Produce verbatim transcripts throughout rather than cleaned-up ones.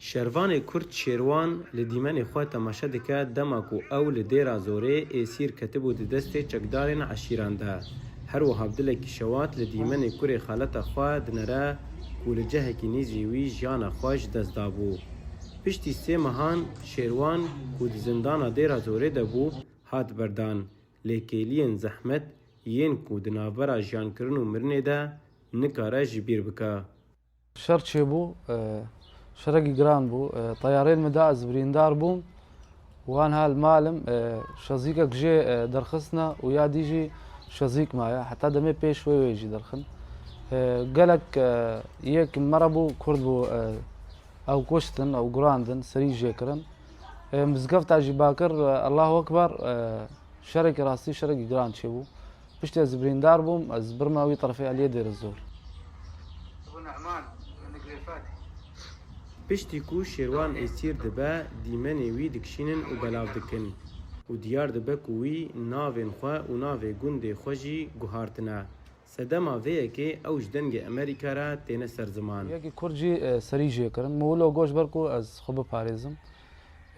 Şervanê Kurd Şêrwan li dîmenê xwe temaşe dike dema ku ew li Dêra Zorê êsîr ketibû di destê çekdarên eşîran de. Her wiha bi dilekî şewat li dîmenê kurê xaleta xwe dinere ku li cihekî nîzî wî jiyana xwe ji dest dabû. Piştî sê mehan Şêrwan ku di zindana Dêra Zorê de bû, hat berdan. Lê kêliyên zehmet yên ku di navbera jiyankirin û mirinê de nikare ji bîr bike. Şer çêbû, e, şerekî giran bû. E, teyarên min da ez birîndar bûm. Wan hal malim, e, şezîkek jê, e, derxistine û ya dî jî şezîk maye. Heta demê pêş wê wê jî derxin. E, gelek, e, yek me re bû, Kurd bû, e, ew kuştin, ew gurandin, serî jê kirin. E, mizgefta jî Bakir, e, Allahu Ekber, e, şerekî rastî, şerekî giran çêbû. Piştî ez birîndar bûm, ez birme wî terefê Eliyê Dêrizor. Ebu Nu'man, min girêfatî. Piştî ku Şêrwan êsîr dibe, dîmenê wî dikişînin û belav dikin. Û diyar dibe ku wî navên xwe û navê gundê xwe jî guhartine. Sedema vê yekê ew ji Dengê Amerîka re têne ser ziman. Yekî Kurd jî, e, serî jê kirin. Min wilo got ji ber ku ez xwe biparêzim.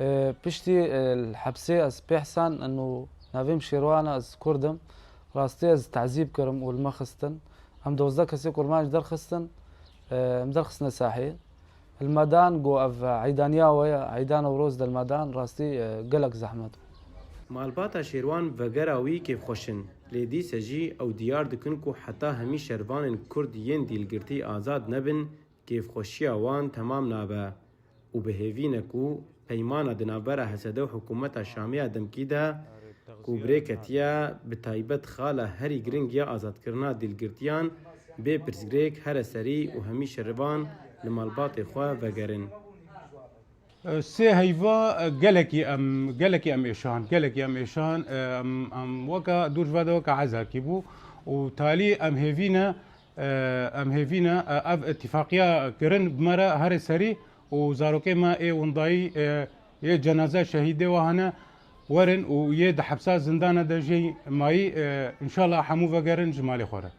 E, piştî, e, li hepsê ez pê hsan û navê min Şêrwan e, ez Kurd im. Rastî ez tezîb kirim û li me xistin. Em dozdeh kesê kurmanc derxistin. E, em derxistine sahê. Li me dan got ev eydaniya we ye, eyda Newroz de li me dan, rastî, e, gelek zehmet bû. Malbata Şêrwan vegera wî kêfxweş in. Lê dîse jî ew diyar dikin ku heta hemî şervanên Kurd yên dîlgirtî azad nebin, kêfxweşiya wan temam nabe. Û bi hêvî ne ku peymana di navbera H S D û hikûmeta Şamê ya demkî de ku bi rê ketiye, bi taybet xala herî giring ya azadkirina dîlgirtiyan, bê pirsgirêk here serî û hemî şervan li malbatê xwe vegerin. Sê heyva, e, gelekî em, gelekî em êşan, gelekî em êşan, e, em, em weka dûr ji vê de weka ezakî bû û talî em hêvî ne, e, em hêvî ne, e, ev îtifaqiya kirin bi me re herê serî û zarokê me ê windayî, e, yê cenaze şehîdê we hene werin û yê di hepsa zindana de jê mayî, e, înşallah hemû vegerin ji malê xwe re.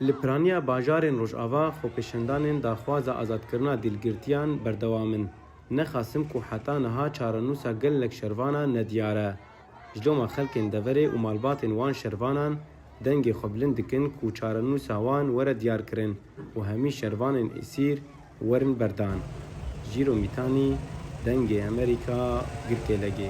Li piraniya bajarên Rojava xwepêşandanên daxwaza azadkirina dîlgirtiyan berdewam in. Nexasim ku heta niha çarenûsa gelek şervanan nediyar e. Ji loma xelkên deverê û malbatên wan şervanan dengê xwe bilind dikin ku çarenûsa wan were diyarkirin û hemî şervanên esîr werin berdan. Jîro Mîtanî, Dengê Amerîka, Girkêlegê.